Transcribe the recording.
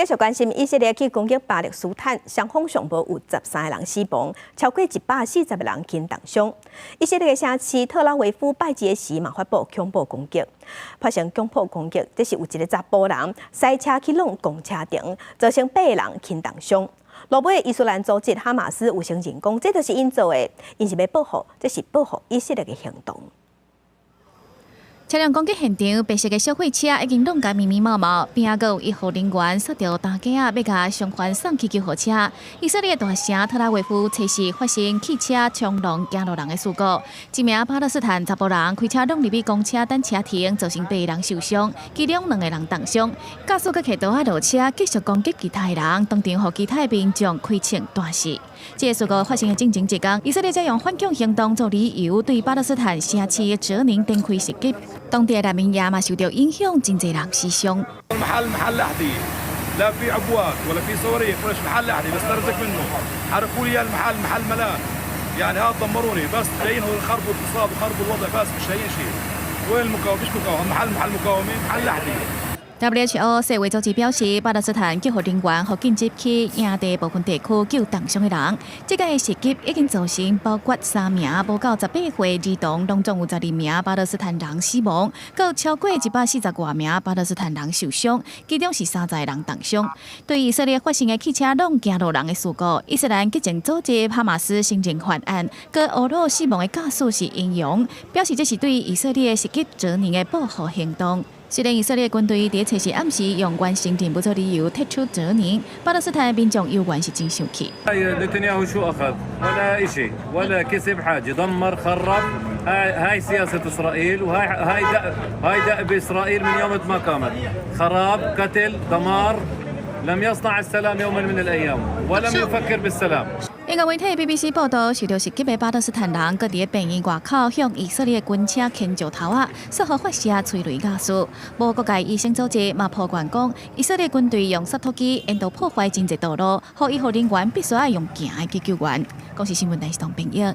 繼續關心以色列去攻擊巴勒斯坦，雙方上無有13個人死亡，超過140個人輕重傷。以色列的城市特拉維夫拜一時嘛發布恐怖攻擊，發生恐怖攻擊，這是有一个查埔人駛車去挵公車頂，造成八个人輕重傷。落尾伊斯蘭組織哈馬斯有承認講，這就是𪜶做的，𪜶是欲報復，這是報復以色列的行動。車輛攻擊現場，白色的小貨車已經挵共密密麻麻，邊仔閣有醫護人員索著擔架仔，欲共傷患送去救護車。以色列大城特拉維夫測試發生汽車衝撞行路人的事故，一名巴勒斯坦查埔人開車挵入去公車等車停，造成八个人受傷，其中兩個人重傷。駕駛閣提刀仔落車繼續攻擊其他的人，當場予其他的民眾開槍彈死。這个事故發生的進前一工，以色列才用反恐行動做理由，對巴勒斯坦城市哲寧展開襲擊。當地的難民營嘛受著影響，真濟人死傷。 محل محل أحذية لا في عبوات ولا في صواريخ ولا شيء، محل أحذية بسترزق منه. حرقوا لي المحل، محل ملان يعني. هذا دمروني، بس جايين يخربوا الاقتصاد وخربوا الوضع، بس مش لاقيين شيء. وين المقاومة؟ مش مقاومة، محل محل مقاومة، محل أحذية. WHO 世衛組織表示，巴勒斯坦救護人員予緊急去營地部分地區救重傷的人。這個襲擊已經造成包括三名無到18歲兒童，攏總有12名巴勒斯坦人死亡，閣超過140外名巴勒斯坦人受傷，其中是30個人重傷。對以色列發生的汽車挵行路人的事故，伊斯蘭激進組織哈馬斯承認犯案，閣訛魯死亡的駕駛是英勇，表示這是對以色列襲擊哲寧的報復行動。雖然以色列軍隊佇測試暗時用完成任務做理由撤出哲寧，巴勒斯坦民眾猶原是真生氣。 نتنياهو شو اخذ؟ ولا شيء، ولا كسب حاجه، دمر، خرب. هاي هاي سياسه اسرائيل، وهاي هاي هاي دأب اسرائيل من يوم ما قامت، خراب، قتل، دمار. لم يصنع السلام يوما من الايام ولم يفكر بالسلام. 英國媒體 BBC 報道，受著襲擊的巴勒斯坦人，閣佇病院外口向以色列軍車牽石頭仔，煞予發射催淚瓦斯。無國界醫生組織嘛抱怨講，以色列軍隊用灑土機沿途破壞真濟道路，予醫護人員必須愛用行的去救援。公視新聞台是同編譯。